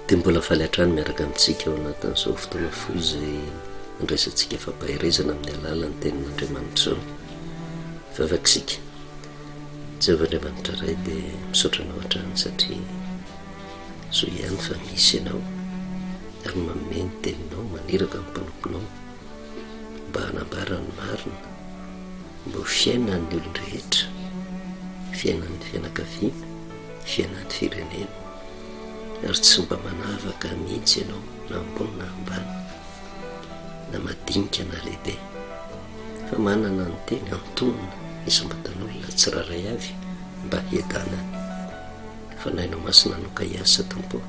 Dia mbola faly hatrany miaraka amintsika ao anatin'izao fotoana fohy izay andraisantsika fampaherezana amin'ny alalan'ny tenin'Andriamanitra izao. Vavaka isika. Jehovah Andriamanitra Ray dia misaotra anao hatrany satria soa ihany fa misy ianao ary manome ny teninao maniraka ny mpanomponao mba hanambara ny marina mba ho fiainan'ny olon-drehetra, fiainan'ny fianakaviana, fiainan'ny firenena. Ary tsy mba manavaka mihitsy ianao na ambony na ambany, na madinika na lehibe, fa manana ny teny antonona isam-batan'olona tsirairay avy mba hiadanany. Fanahinao Masina no ka hiasa Tompo ô,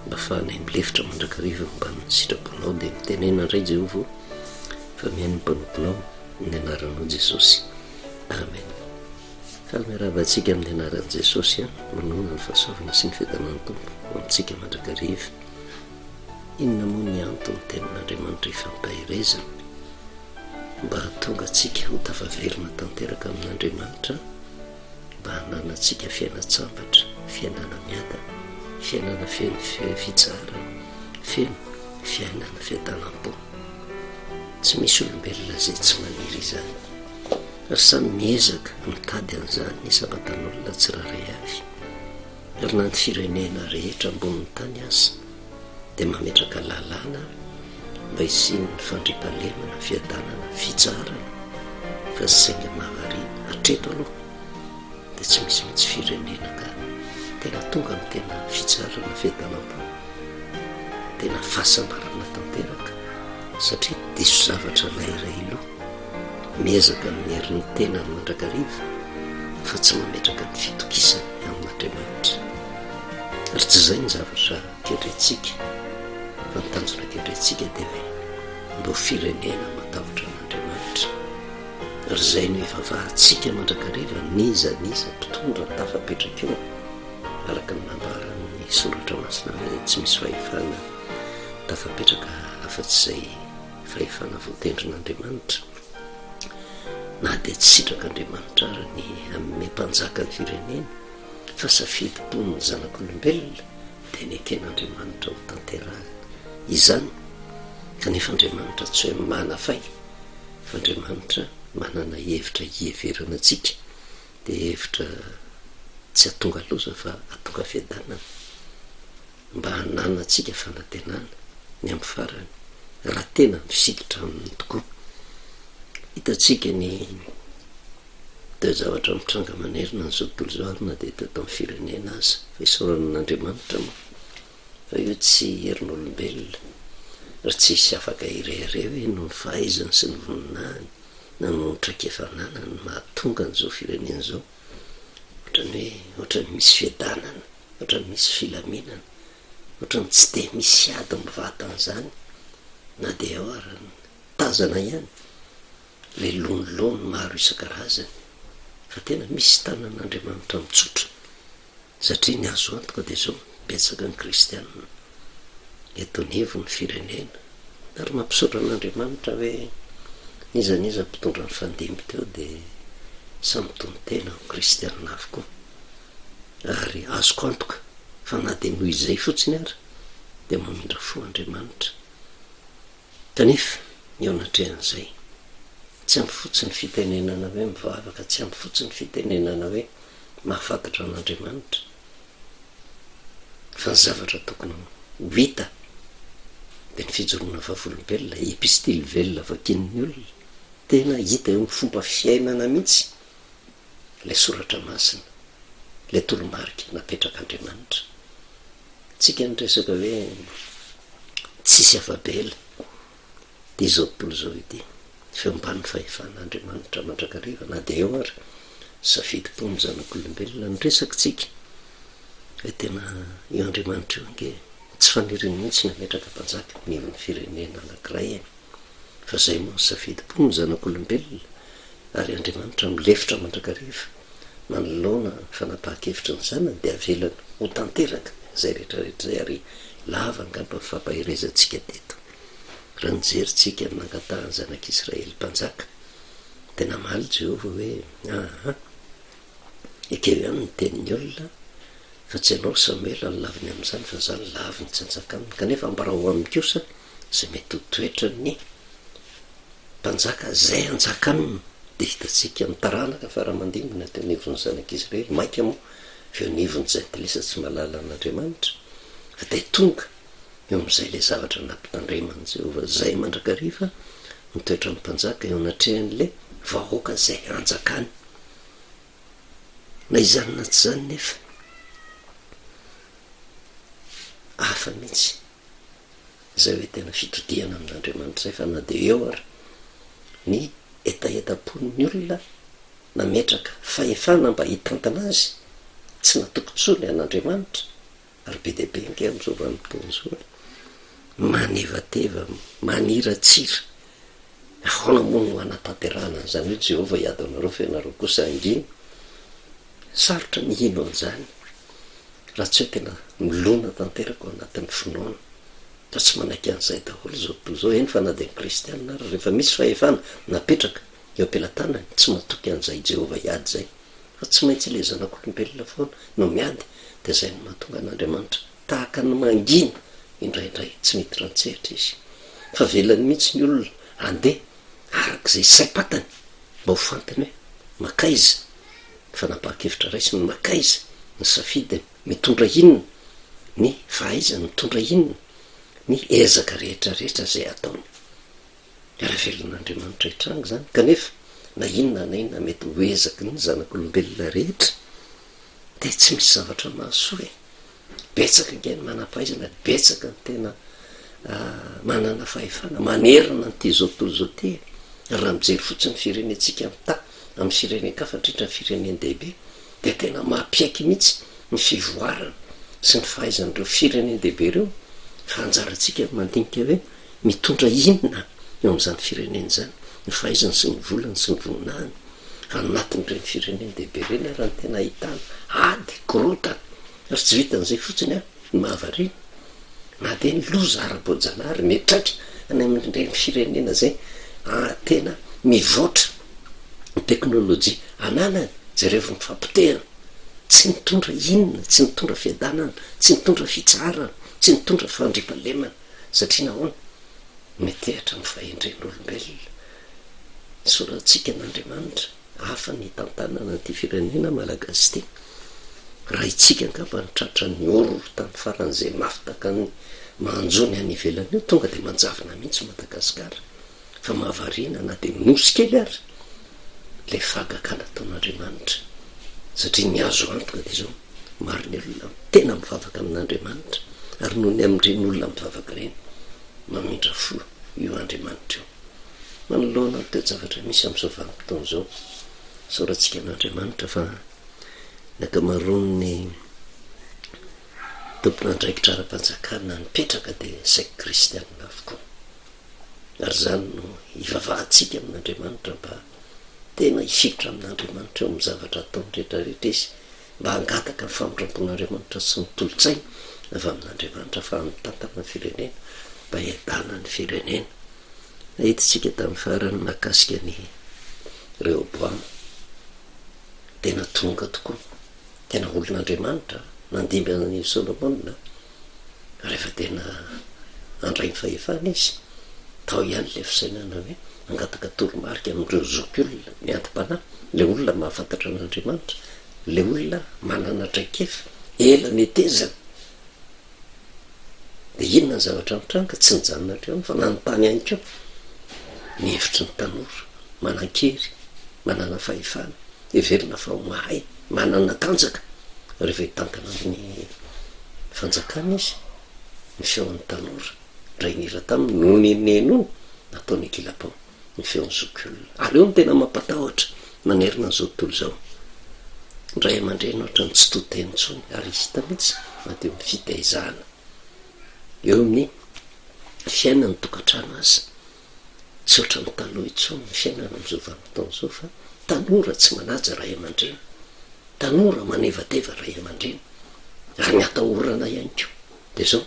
mba afahanay milefitra mandrakariva mbamin'ny sitraponao dia mitenena indray Jehovah ô, fa mihaino ny mpanomponao amin'ny anaranao Jesosy. Amen. Faly miarahaba antsika amin'ny anaran'i Jesosy an, manonona ny fahasoavana sy ny fiadanan'ny Tompo ho amintsika mandrakariva. Inona moa ny anton'ny tenin'Andriamanitra ifampaherezana? Mba hahatonga antsika ho tafaverina tanteraka amin'Andriamanitra, mba hananantsika fiainan-tsambatra, fiainana miadana, fiainana feno fitsaharana, feno fiainana fiadanam-po. Tsy misy olombelona izay tsy maniry izany. Ary samy miezaka mitady an'izany ny isam-batan'olona tsirairay avy. Ary na ny firenena rehetra ambonin'ny tany aza dia mametraka lalàna mba hisian'ny fandriampahalemana, fiadanana, fitsaharana, fa saingy mahavariana, hatreto aloha dia tsy misy mihitsy firenena ka tena tonga amin'ny tena fitsaharana, fiadanam-po, tena fahasambarana tanteraka satria diso zavatra ilay iray loha. Miezaka amin'ny herin'ny tenany mandrakariva fa tsy mametraka ny fitokisany amin'Andriamanitra. Ary tsy izay ny zavatra kendrentsika fa ny tanjona kendrentsika dia hoe mba ho firenena matahotra an'Andriamanitra. Ary izay no ivavahantsika mandrakariva n'iza n'iza mpitondra tafapetraka eo araka ny nambaran'ny soratra masina hoe tsy misy fahefana tafapetraka afa-tsy izay fahefana voatendrin'Andriamanitra. Na dia tsy sitrak'Andriamanitra ary ny hanome mpanjaka ny firenena, fa safidim-pon'ny zanak'olombelona dia neken'Andriamanitra ho tanterahina izany, kanefa Andriamanitra tsy hoe manafay, fa Andriamanitra manana hevitra hiheverana antsika, dia hevitra tsy hahatonga loza fa hahatonga fiadanana. Mba hananantsika fanantenana ny amin'ny farany, raha tena mifikitra aminy tokoa. Hitantsika ny toe-javatra mitranga manerana an'izao tontolo izao ary na dia teto amin'ny firenena aza. Fa isaorana an'Andriamanitra moa fa io tsy herin'olombelona ary tsy hisy afaka hirehareha hoe noho ny fahaizany sy ny voninahiny na noho ny traikefa ananany no mahatonga an'izao firenena izao. Ohatran'ny hoe ohatran'ny misy fiadanana. Ohatran'ny misy filaminana, ohatran'ny tsy dia misy ady mivantana izany na dia eo ary ny tazana ihany ilay lonilony maro isan-karazany fa tena misy tanan'Andriamanitra mitsotra satria ny azo antoka dia izao, betsaka ny kristianina eto anivon'ny firenena ary mampisaotra an'Andriamanitra hoe n'iza n'iza mpitondra nifandimby teo dia samy mitonon-tena ho kristianina avokoa. Ary azoko antoka fa na dia noho izay fotsiny ara dia mamindra fo Andriamanitra. Kanefa, eo anatrehan'izay, tsy ampy fotsiny fitenenana hoe mivavaka, tsy ampy fotsiny fitenenana hoe mahafantatra an'Andriamanitra, fa ny zavatra tokony ho hita dia ny fijoroana vavolombelona, epistily velona vakian'ny olona, tena hita eo amin'ny fomba fiainana mihitsy ilay soratra masina, ilay toromarika napetrak'Andriamanitra. Tsika niresaka hoe tsisy afa-bela dia izao tontolo izao ity, fa eo ambany fahefan'Andriamanitra mandrakariva na dia eo ary safidim-po ny zanak'olombelona. Niresaka tsika hoe tena io Andriamanitra io ange tsy faniriany mihitsy ny hametraka mpanjaka anivon'ny firenena anankiray e. Fa izay moa ny safidim-po ny zanak'olombelona ary Andriamanitra milefitra mandrakariva manoloana ny fanapahan-kevitry ny zanany dia avelany ho tanteraka izay rehetra rehetra izay ary lava angamba ny fampaherezantsika teto raha nijery tsika ny nangatahan'ny zanak'Israely mpanjaka dia namaly Jehovah hoe aa ekeo ihany ny tenin'ny olona. Fa tsy ianao ry Samoela no laviny amin'izany fa izaho no laviny tsy hanjaka aminy. Kanefa ambarao aminy kosa izay mety ho toetran'ny mpanjaka izay hanjaka aminy. Dia hitantsika ny taranaka fara aman-dimby na teo anivon'ny zanak'Israely, mainka moa fa eo anivon'ny jentilisa tsy mahalala an'Andriamanitra, fa dia tonga eo amin'izay ilay zavatra nampitandreman'i Jehovah izay mandrakariva ny toetran'ny mpanjaka eo anatrehan'ilay vahoaka izay hanjakany. Na izany na tsy izany nefa, hafa mihitsy izay hoe tena fitodihana amin'Andriamanitra izay fa na dia eo ary ny hetahetam-pon'ny olona nametraka fahefana mba hitantana azy, tsy natoky intsony an'Andriamanitra, ary be dia be ange amin'izao vanim-potoana izao e, manevateva, maniratsira, ahoana moa no hanatanterahana an'izany hoe Jehovah hiady aminareo fa ianareo kosa hangina? Sarotra ny hino an'izany raha tsy hoe tena milona tanteraka ao anatin'ny finoana, fa tsy manaiky an'izay daholo izao tontolo izao, eny fa na dia ny kristiana ary rehefa misy fahefana napetraka eo am-pelatanany, tsy matoky an'izay Jehovah hiady izay. Fa tsy maintsy ilay zanak'olombelona foana no miady dia izay no mahatonga an'Andriamanitra tahaka ny mangina indraindray tsy miditra an-tsehatra izy fa avelany mihitsy ny olona handeha araka izay saim-patany mba ho fantany hoe makaiza ny fanapahan-kevitra raisiny, makaiza ny safidiny, mitondra inona ny fahaizany, mitondra inona ny ezaka rehetra rehetra izay ataony. Ary avelan'Andriamanitra hitranga izany, kanefa na inona na inona mety ho ezaky ny zanak'olombelona rehetra, dia tsy misy zavatra mahasoa e! Betsaka ange ny manam-pahaizana, betsaka ny tena manana fahefana manerana an'ity izao tontolo izao ity e! Ary raha mijery fotsiny ny firenentsika mitaha amin'ny firenen-kafa, indrindra ny firenen-dehibe, dia tena mampiaiky mihitsy ny fivoarana sy ny fahaizan'ireo firenen-dehibe ireo, fa anjarantsika ny mandinika hoe Mitondra inona eo amin'izany firenena izany ny fahaizany sy ny volany sy ny voninahiny? Raha anatin'ireny firenen-dehibe ireny ary no tena ahitana ady, korontana, ary tsy vitan'izay fotsiny ary ny mahavariana, na dia ny loza ara-boajanahary miantraika any amin'ireny firenena izay tena mivoatra ny teknolojia ananany, jerevo ny fapotehana, tsy nitondra inona, tsy nitondra fiadanana, tsy nitondra fitsaharana, tsy nitondra fandriampahalemana. Satria nahoana? Metehatra ny fahendren'olombelona. Isaorantsika an'Andriamanitra, hafa ny hitantanana an'ity firenena malagasy ity. Raha itsika angamba no tratran'ny horohorontany faran'izay mafy tahaka ny manjo ny any ivelany io, tonga dia manjavona mihitsy Madagasikara. Fa mahavariana na dia nosy kely ary ilay fahagagana ataon'Andriamanitra. Satria ny azo antoka dia izao, maro ny olona tena mivavaka amin'Andriamanitra, ary noho ny amin'ireny olona mivavaka ireny, mamindra fo io Andriamanitra io. Manoloana ny toe-javatra misy amin'izao vanim-potoana izao, isaorantsika an'Andriamanitra fa ny ankamaroan'ny tompon'andraikitra ara-panjakana nipetraka dia saiky kristianina avokoa. Ary izany no ivavahantsika amin'Andriamanitra mba tena hifikitra amin'Andriamanitra eo amin'ny zavatra ataony rehetra rehetra izy, mba hangataka ny famindrampon'Andriamanitra sy ny tolo-tsaina avy amin'Andriamanitra afahany mitantana ny firenena, mba hiadanan'ny firenena. Nahidintsika tamin'ny farany mahakasika an'i Rehoboama. Tena tonga tokoa, tena olon'Andriamanitra, nandimby an'i Solomona. Rehefa tena handray ny fahefana izy, tao ihany ilay fisainana hoe hangataka toromarika amin'ireo zokiolona, ny anti-panahy, ilay olona mahafantatra an'Andriamanitra, ilay olona manana traikefa, ela netezana. Dia inona ny zavatra nitranga? Tsy nijanona hatreo fa nanontany ihany koa ny hevitry ny tanora, manan-kery, manana fahefana, heverina fa ho mahay, manana tanjaka rehefa hitantana ny fanjakana izy, ny feon'ny tanora, indray nihira taminy no nenenoina nataony ankilabao ny feon'ny zokiolona. Ary eo no tena mampatahotra manerana an'izao tontolo izao. Ny ray aman-dreny ohatran'ny tsy to teny intsony ary hita mihitsy na dia eo amin'ny fitaizana, eo amin'ny fiainan'ny tokantrano aza. Tsy ohatran'ny taloha intsony ny fiainana amin'izao vanim-potoana izao fa tanora tsy manaja ray aman-dreny, tanora manevateva ray aman-dreny ary ny atahorana ihany koa dia izao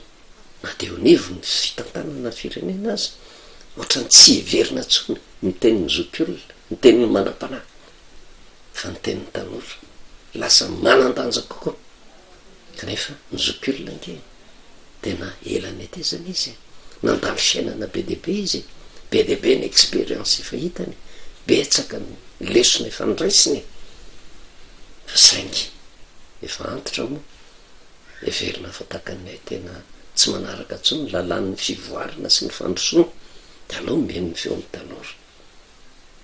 na dia eo anivon'ny fitantanana ny firenena aza ohatran'ny tsy heverina intsony ny tenin'ny zokiolona, ny tenin'ny manam-panahy fa ny tenin'ny tanora lasa manan-danja kokoa. Kanefa ny zokiolona ange tena ela netezana izy e! Nandalo fiainana be dia be izy e! Be dia be ny expérience efa hitany, betsaka ny lesona efa noraisiny e! Fa saingy efa antitra moa, heverina fa tahaka ny hoe tena tsy manaraka intsony ny lalàn'ny fivoarana sy ny fandrosoana, dia aleo mihaino ny feon'ny tanora.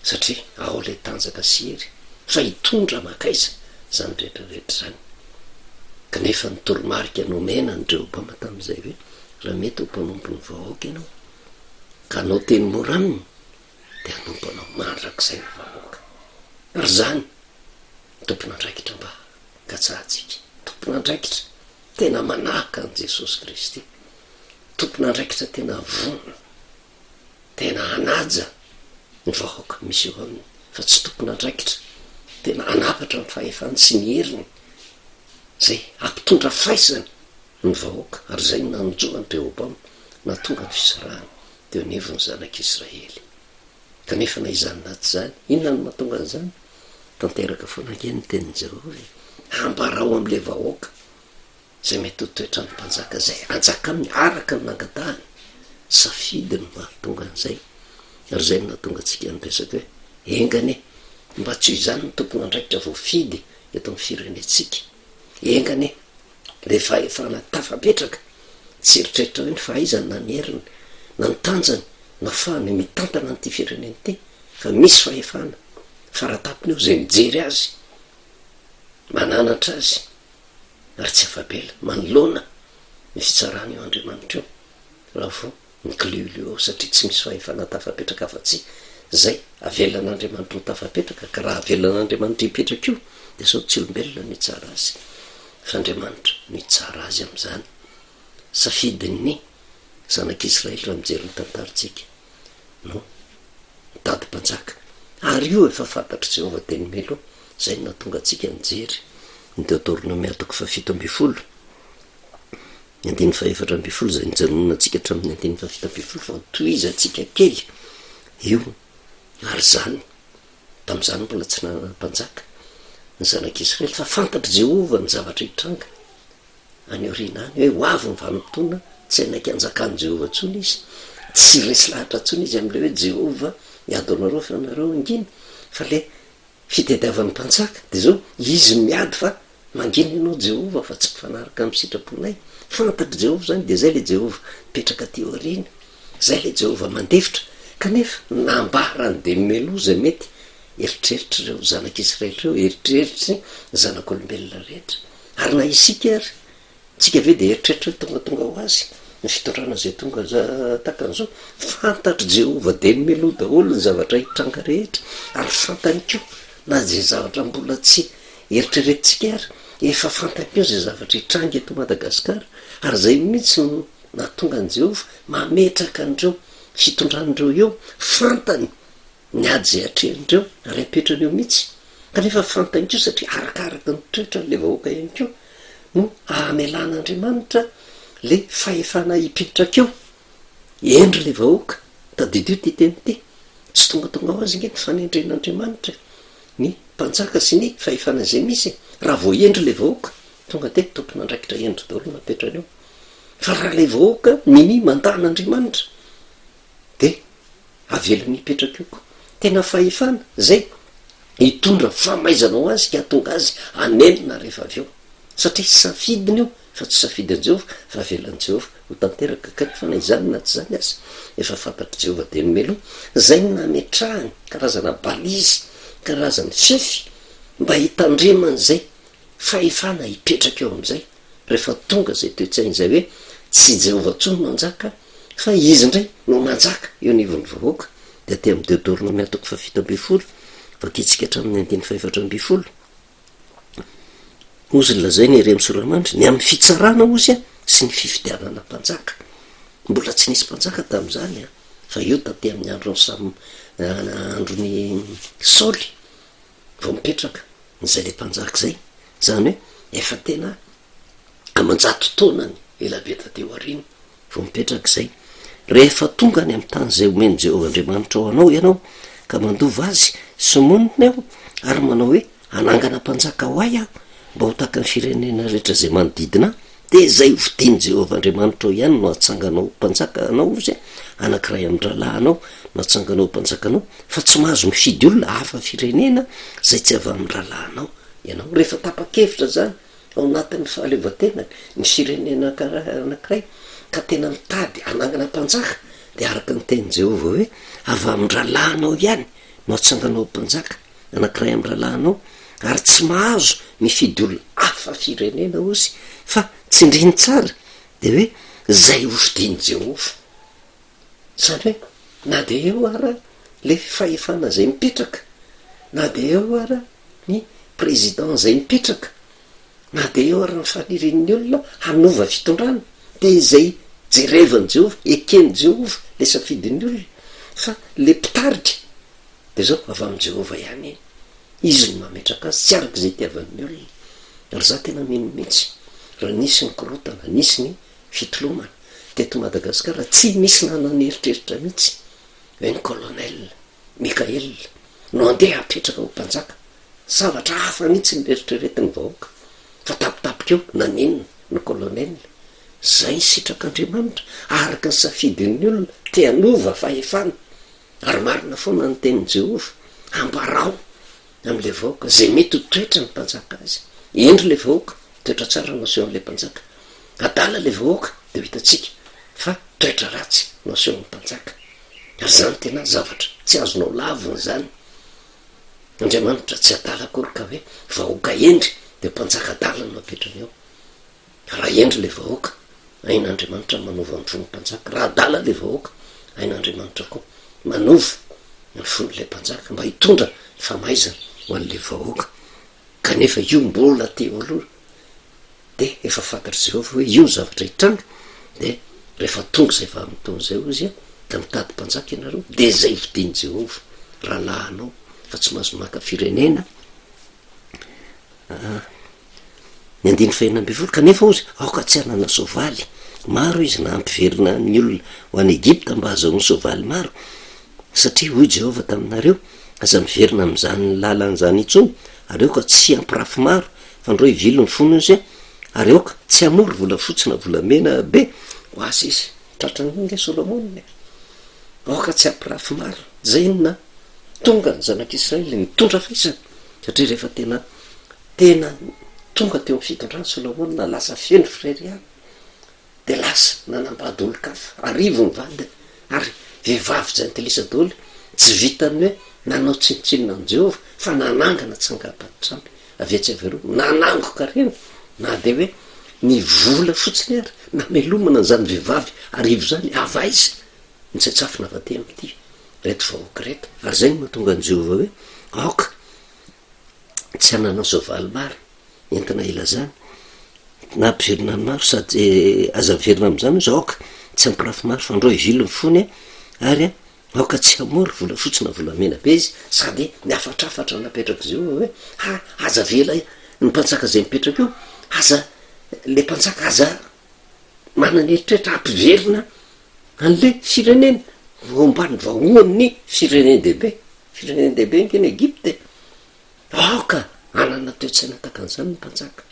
Satria ao ilay tanjaka sy hery fa hitondra mankaiza izany rehetra rehetra izany. Kanefa ny toromarika nomena an-dRehoboama tamin'izay hoe, raha mety ho mpanompon'ny vahoaka ianao, ka hanao teny mora aminy, dia hanompo anao mandrakizay ny vahoaka. Ary izany, ny tompon'andraikitra mba katsahantsika, tompon'andraikitra tena manahaka an'i Jesosy Kristy, tompon'andraikitra tena vonona. Tena hanaja ny vahoaka misy eo aminy fa tsy tompon'andraikitra tena hanapatra ny fahefany sy ny heriny izay hampitondra faisana ny vahoaka ary izay no nanjo an'i Rehoboama nahatonga ny fisarahana teo anivon'ny zanak'Israely. Kanefa na izany na tsy izany, inona no mahatonga an'izany? Tanteraka foana ange ny tenin'i Jehovah e! Ambarao amin'ilay vahoaka izay mety ho toetran'ny mpanjaka izay hanjaka aminy araka ny nangatahany, safidy no mahatonga an'izay, ary izay no nahatonga antsika niresaka hoe enga anie mba tsy ho izany ny tompon'andraikitra voafidy eto amin'ny firenentsika, enga anie ilay fahefana tafapetraka, tsy eritreritra hoe ny fahaizany na ny heriny na ny tanjany no ahafahany mitantana an'ity firenena ity fa misy fahefana faratapony eo izay mijery azy, mananatra azy. ary tsy afa-bela manoloana ny fitsarana io Andriamanitra io raha vao miklioilio ao satria tsy misy fahefana tafapetraka afa-tsy izay avelan'Andriamanitra ho tafapetraka ka raha avelan'Andriamanitra hipetraka io dia sao tsy olombelona no hitsara azy fa Andriamanitra no hitsara azy amin'izany safidin'ny zanak'Israely raha mijery ny tantarantsika no mitady mpanjaka. Ary io efa fantatr'i Jehovah teny mialoha. Izay no nahatonga antsika nijery ny Deoteronomia toko fahafito ambin'ny folo, ny andininy fahefatra ambin'ny folo, izay nijanonantsika hatramin'ny andininy fahafito ambin'ny folo, fa hotohizantsika kely io. Ary izany, tamin'izany mbola tsy nanana mpanjaka ny zanak'Israely, fa fantatr'i Jehovah ny zavatra hitranga. Any aoriana any hoe ho avy ny vanim-potoana tsy hanaiky hanjakan'i Jehovah intsony izy, tsy resy lahatra intsony izy amin'ilay hoe Jehovah miady ho anareo fa nareo hangina, fa ilay fitadiavan'ny mpanjaka dia izao, izy no miady fa mangina ianao Jehovah fa tsy mifanaraka amin'ny sitraponay. Fantatr'i Jehovah izany dia izay ilay Jehovah mipetraka aty aoriana, izay ilay Jehovah mandefitra, kanefa nambarany dia mialoha izay mety eritreritr'ireo zanak'Israely ireo, eritreritry ny zanak'olombelona rehetra. Ary na isika ary, tsika ve dia eritreritra hoe tongatonga ho azy ny fitondrana izay tonga tahaka an'izao? Fantatr'i Jehovah dieny mialoha daholo ny zavatra hitranga rehetra, ary fantany koa na izay zavatra mbola tsy eritreretintsika ary, efa fantany koa izay zavatra hitranga eto Madagasikara, ary izay mihitsy no nahatonga an'i Jehovah mametraka an'ireo fitondrana ireo eo, fantany ny ady izay atrehin'ireo ary apetrany eo mihitsy, kanefa fantany koa satria arakaraka ny toetran'ilay vahoaka ihany koa no amelan'Andriamanitra le fahefana hipetraka eo, hendry le vahoaka, tadidio ity teny ity, tsy tongatonga ho azy nge ny fanendren'Andriamanitra ny mpanjaka sy ny fahefana izay misy e, raha vao hendry le vahoaka tonga dia tompon'andraikitra hendry daholo no apetrany eo, fa raha le vahoaka minia mandà an'Andriamanitra dia Avelany hipetraka eo koa. Tena fahefana izay hitondra famaizana ho azy ka hahatonga azy hanenina rehefa avy eo. Satria safidiny io fa tsy safidin'i Jehovah fa avelan'i Jehovah ho tanteraka. Kanefa na izany na tsy izany aza, efa fantatr'i Jehovah dieny mialoha izay no nametrahany karazana balizy, karazana fefy mba hitandremany izay fahefana hipetraka eo amin'izay. Rehefa tonga izay toe-tsaina izay hoe tsy i Jehovah intsony no manjaka fa izy indray no manjaka eo anivon'ny vahoaka, dia aty amin'ny Deoteronomia toko fahafito ambin'ny folo, vakintsika hatramin'ny andininy fahefatra ambin'ny folo, hozy ny lazainy ery amin'ny soramandry, ny amin'ny fitsarana hozy a, sy ny fifidianana mpanjaka. Mbola tsy nisy mpanjaka tamin'izany a, fa io taty amin'ny andron'ny Sam, andron'i Saoly vao mipetraka izay le mpanjaka izay, izany hoe efa tena aman-jato taonany ela be taty aoriana vao mipetraka izay. Rehefa tonga any amin'ny tany izay omen'i Jehovah Andriamanitrao anao ianao, ka mandova azy sy monina eo, ary manao hoe, Hanangana mpanjaka ho ahy aho, mba ho tahaka ny firenena rehetra izay manodidina ahy, dia izay hofidian'i Jehovah Andriamanitrao ihany no hatsanganao ho mpanjaka anao, hozy, anankiray amin'ny rahalahinao no hatsanganao ho mpanjakanao, fa tsy mahazo mifidy olona hafa firenena izay tsy avy amin'ny rahalahinao ianao. Rehefa tapa-kevitra izany ao anatin'ny fahaleovantenany ny firenena anankiray ka tena mitady hanangana mpanjaka, dia araka ny tenin'i Jehovah hoe, Avy amin'ny rahalahinao ihany no hatsanganao ho mpanjaka, anankiray amin'ny rahalahinao, ary tsy mahazo mifidy olona hafa firenena hozy, fa tsindriny tsara dia hoe izay hofidian'i Jehovah. Izany hoe na dia eo ara le fahefana izay mipetraka, na dia eo ara ny président izay mipetraka, na dia eo ara ny fanirian'ny olona hanova fitondrana, dia izay jerevan'i Jehovah, eken'i Jehovah le safidin'ny olona, fa le mpitarika dia izao avy amin'i Jehovah ihany iny, Izy no mametraka azy, tsy araka izay itiavan'ny olona. Ary za tena mino mihitsy, raha nisy ny korontana, nisy ny fitolomana teto Madagasikara, tsy nisy nanan'eritreritra mihitsy hoe ny colonel Mickaël no andeha hapetraka ho mpanjaka, zavatra hafa mihitsy no eritreretin'ny vahoaka, fa tampotampoka eo naninona ny colonel, zay ny sitrak'Andriamanitra, araka ny safidin'ny olona te hanova fahefana, ary marina foana ny tenin'i Jehovah, ambarao amin'ilay vahoaka izay mety ho toetran'ny mpanjaka azy, hendry ilay vahoaka, toetra tsara no asehon'ilay mpanjaka, adala ilay vahoaka dia ho hitantsika fa toetra ratsy no asehon'ny mpanjaka. Ary izany tena zavatra tsy azonao lavina izany. Andriamanitra tsy adala akory ka hoe vahoaka hendry dia mpanjaka adala no apetrany eo. Raha hendry ilay vahoaka, hain'Andriamanitra ny manova ny fon'ny mpanjaka. Raha adala ilay vahoaka, hain'Andriamanitra koa manova ny fon'ilay mpanjaka mba hitondra famaizana ho an'ilay vahoaka. Kanefa io mbola teo aloha dia efa fantatr'i Jehovah hoe io ny zavatra hitranga, dia rehefa tonga izay vanim-potoana izay hozy an, ka mitady mpanjaka ianareo, dia izay fidin'i Jehovah rahalahinao, fa tsy mahazo maka firenena. Ah. Ny andininy fahenina ambinifolo, kanefa hozy, aoka tsy hanana soavaly maro izy na hampiverina ny olona ho any Egypta mba hahazahoany soavaly maro, satria hoy Jehovah taminareo, Aza miverina amin'izany lalana izany intsony, ary aoka tsy hampirafy maro, fandrao hivily ny fony izy, ary aoka tsy hamory volafotsy na volamena be ho azy izy. Tratran'io ange Solomona e! Aoka tsy hampirafy maro. Izay no nahatonga ny zanak'Israely nitondra faisana, satria rehefa tena tena tonga teo amin'ny fitondrany Solomona, lasa feno fireharehana. Dia lasa nanambady olon-kafa, arivo ny vadiny, ary vehivavy jentilisa daholo, tsy vitan'ny hoe nanao tsinontsinona an'i Jehovah, fa nanangana tsangambato-tsampy avy etsy avy eroa, nanangon-karena, na dia hoe ny vola fotsiny ary namelomana an'izany vehivavy arivo izany, avy aiza ny tsaitsafina avy aty amin'ity ireto vahoaka ireto? Ary izay no mahatonga an'i Jehovah hoe, Aoka tsy hanana soavaly maro. entina ilazana na ampiverina ny maro sady aza averina amin'izany izy aoka tsy hampirafy maro fa andrao hivily ny fony ary aoka tsy hamory volafotsy na volamena be izy sady ny hafatrafatra napetrak'izy io hoe ha aza avela ny mpanjaka izay mipetraka eo aza le mpanjaka aza manana eritreritra hampiverina an'le firenena ho ambany vahoan'ny firenen-dehibe firenen-dehibe ange ny Egypte e. Aoka hanana toe-tsaina tahaka an'izany ny mpanjaka.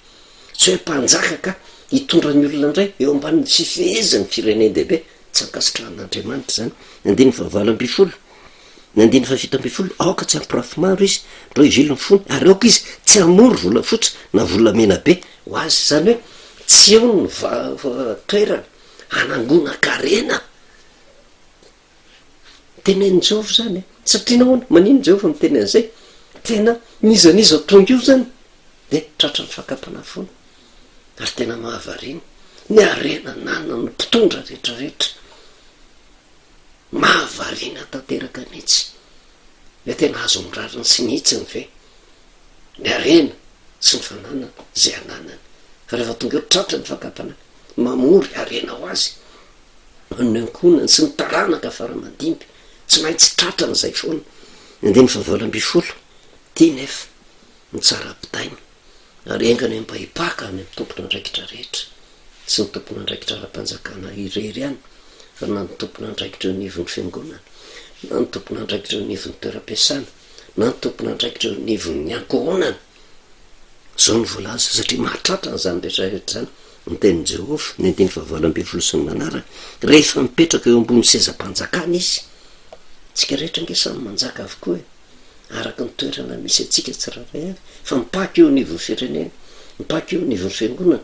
Tsy hoe mpanjaka ka hitondra ny olona indray eo ambanin'ny fifehezan'ny firenen-dehibe. Tsy ankasitrahan'Andriamanitra izany. Ny andininy fahavalo ambinifolo, ny andininy fahafito ambinifolo, aoka tsy hampirafy maro izy, ndreo hivily ny fony, ary aoka izy tsy hamory volafotsy na volamena be ho azy. Izany hoe tsy eo ny toerana hanangonan-karena. Tenenin'i Jehovah izany e! Satria nahoana? Maninona Jehovah miteny an'izay? Tena n'iza n'iza tonga eo izany dia tratran'ny fakam-panahy foana. Ary tena mahavariana ny harena ananan'ny mpitondra rehetrarehetra. Mahavariana tanteraka mihitsy. Hoe tena azo amin'ny rariny sy ny hitsiny ve ny harena sy ny fananana izay ananany? Fa rehefa tonga eo tratran'ny fakam-panahy, mamory harena ho azy. ny ankohonany sy ny taranaka fara aman-dimby, tsy maintsy tratran'izay foana. Ny andininy fahavalo ambinifolo, Ity nefa no tsara ampitaina, ary enga anie mba hipaka any amin'ny tompon'andraikitra rehetra, tsy ny tompon'andraikitra ara-panjakana irery ihany, fa na ny tompon'andraikitra eo anivon'ny fiangonana, na ny tompon'andraikitra eo anivon'ny toeram-piasana, na ny tompon'andraikitra eo anivon'ny ankohonana. Izao no voalaza, satria mahatratra an'izany rehetra rehetra izany ny tenin'i Jehovah, ny andininy fahavalo ambin'ny folo sy ny manaraka, rehefa mipetraka eo ambony sezam-panjakana izy. Tsika rehetra ange samy manjaka avokoa e! Araka ny toerana misy antsika tsirairay avy, fa mipaka eo anivon'ny firenena, mipaka eo anivon'ny fiangonana,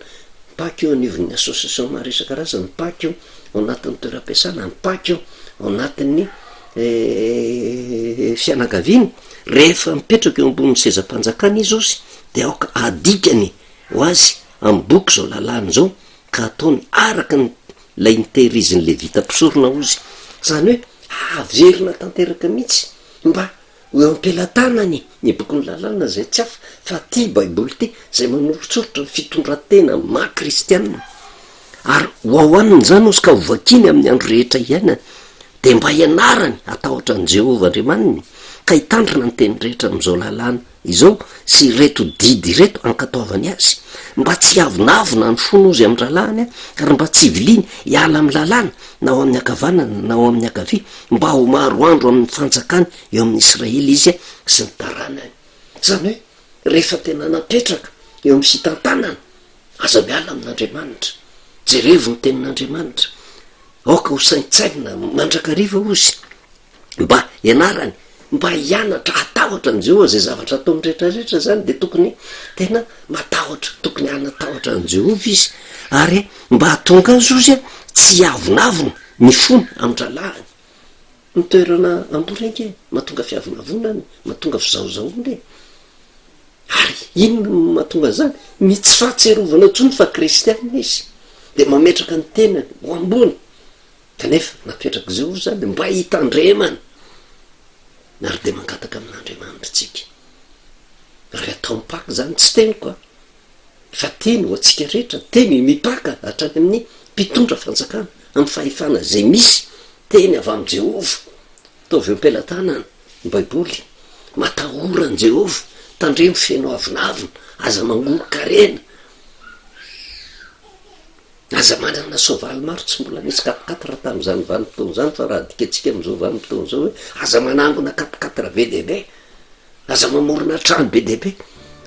mipaka eo anivon'ny association maro isan-karazany, mipaka eo ao anatin'ny toeram-piasana, mipaka eo ao anatin'ny fianakaviana, rehefa mipetraka eo ambonin'ny sezam-panjakana izy ozy dia aoka adikany ho azy amin'ny boky izao lalàna izao ka ataony araka ny ilay nitehirizin'ny Levita mpisorona ozy, izany hoe haverina tanteraka mihitsy mba ho eo am-pelatanany ny bokin'ny lalàna izay tsy hafa fa ity Baiboly ity izay manoritsoritra ny fitondran-tena maha kristianina ary ho ao aminy izany ozy ka hovakiany amin'ny andro rehetra iainany dia mba hianarany hatahotra an'i Jehovah Andriamaniny ka hitandrina ny teny rehetra amin'izao lalàna izao sy ireto didy ireto ankatoavany azy, mba tsy hiavonavona ny fony ozy amin'ny rahalahiny ary mba tsy hiviliany hiala amin'ny lalàna na ho amin'ny ankavanana na ho amin'ny ankavia, mba ho maro andro amin'ny fanjakany eo amin'ny Israely izy sy ny taranany. Izany hoe rehefa tena napetraka eo amin'ny fitantanana, aza miala amin'Andriamanitra, jerevo ny tenin'Andriamanitra, aoka ho saintsainina mandrakariva ozy. mba hianarany, mba hianatra hatahotra an'i Jehovah, izay zavatra ataony rehetra rehetra izany dia tokony tena matahotra, tokony hanatahotra an'i Jehovah izy, ary mba hahatonga azy ozy tsy hiavonavona ny fony amin-dralahiny. Ny toerana ambony ange mahatonga fiavonavonana e, mahatonga fizahozahoana e. Ary inona no mahatonga an'izany? Ny tsy fahatsiarovana intsony fa kristiana izy, dia mametraka ny tenany ho ambony. Kanefa napetrak'i Jehovah izany mba hitandremana, ary dia mangataka amin'Andriamanitra isika. Ary atao mipaka izany, tsy teniko an, fa teny ho antsika rehetra, teny mipaka hatrany amin'ny mpitondra fanjakana, amin'ny fahefana izay misy, teny avy amin'i Jehovah, ataovy eo am-pelatanana ny Baiboly, matahora an'i Jehovah, tandremo feno avonavona, aza mangoron-karena. Aza manana soavaly maro, tsy mbola nisy quatre quatre tamin'izany vanim-potoana izany fa raha adikatsika amin'izao vanim-potoana izao hoe aza manangona quatre quatre be dia be, aza mamorona trano be dia be,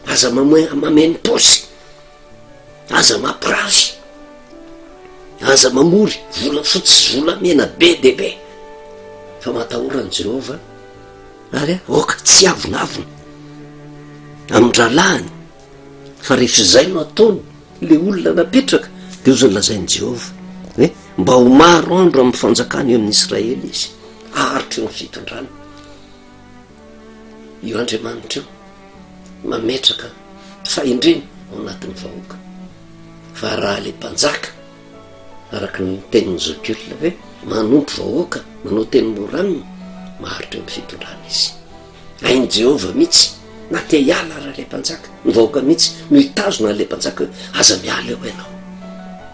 aza mameno paosy, aza mampirafy, aza mamory volafotsy sy volamena be dia be, fa matahora an'i Jehovah ary aoka tsy hiavonavona amin-drahalahiny. Fa rehefa izay no ataony, ilay olona napetraka, dia hozy ny lazain'i Jehovah, hoe, Mba ho maro andro amin'ny fanjakana eo amin'ny Israely izy, haharitra eo amin'ny fitondrana. Io Andriamanitra io mametraka fahendrena ao anatin'ny vahoaka. Fa raha ilay mpanjaka, araka ny tenin'ny zokiolona hoe, manompo vahoaka, manao teny mora aminy, maharitra eo amin'ny fitondrana izy. Hain'i Jehovah mihitsy na te hiala ara ilay mpanjaka, ny vahoaka mihitsy no hitazona an'ilay mpanjaka hoe aza miala eo ianao,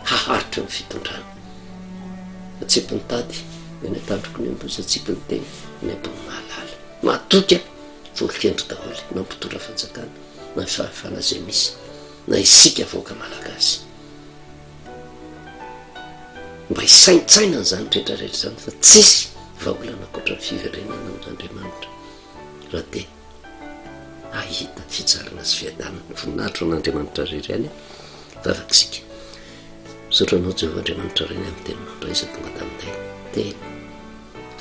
haharitra eo amin'ny fitondrana. Atsipy ny tady eny an-tandroky ny omby, atsipy ny teny eny ambony mahalala. Matoky aho fa olon-kendry daholo na mpitondra fanjakana na ny fahefana izay misy na isika vahoaka malagasy. Mba hisaintsaina an'izany rehetra rehetra izany fa tsisy vahaolana ankoatra ny fiverenana amin'Andriamanitra raha te hahita fitsarana sy fiadanana. Voninahitra ho an'Andriamanitra irery ihany. Vavaka isika. Misaotra anao Jehovah Andriamanitra Ray ny amin'ny teninao indray izay tonga taminay. Teny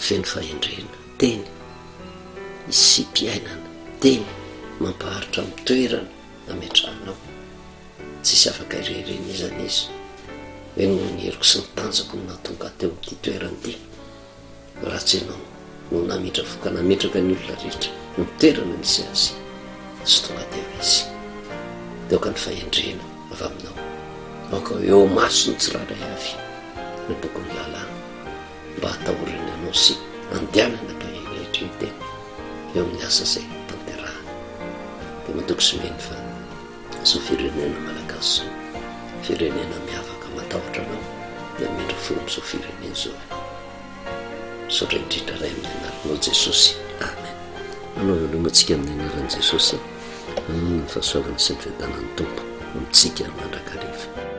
feno fahendrena, teny isiam-piainana, teny mampaharitra amin'ny toerana nametrahanao. Tsisy afaka irery n'iza n'iza hoe noho ny heriko sy ny tanjako no nahatonga ahy teo amin'ity toerana ity. Raha tsy ianao no namindra fo ka nametraka ny olona rehetra ny toerana misy azy, tsy tonga teo izy. Dia aoka ny fahendrena avy aminao, aoka ho eo imason'ny tsirairay avy ny bokin'ny lalàna mba hatahorany anao sy handehanana am-pahendrena tena eo amin'ny asa izay tanterahana. Dia matoky sy mino fa. Izao firenena malagasy izao, firenena miavaka matahotra anao dia hamindra fo amin'izao firenena izao ianao. Misaotra indrindra Ray amin'ny anaranao Jesosy. Amen. Manao veloma antsika amin'ny anaran'i Jesosy. Manana ny fahasoavana sy ny fiadanan'ny Tompo amintsika mandrakariva.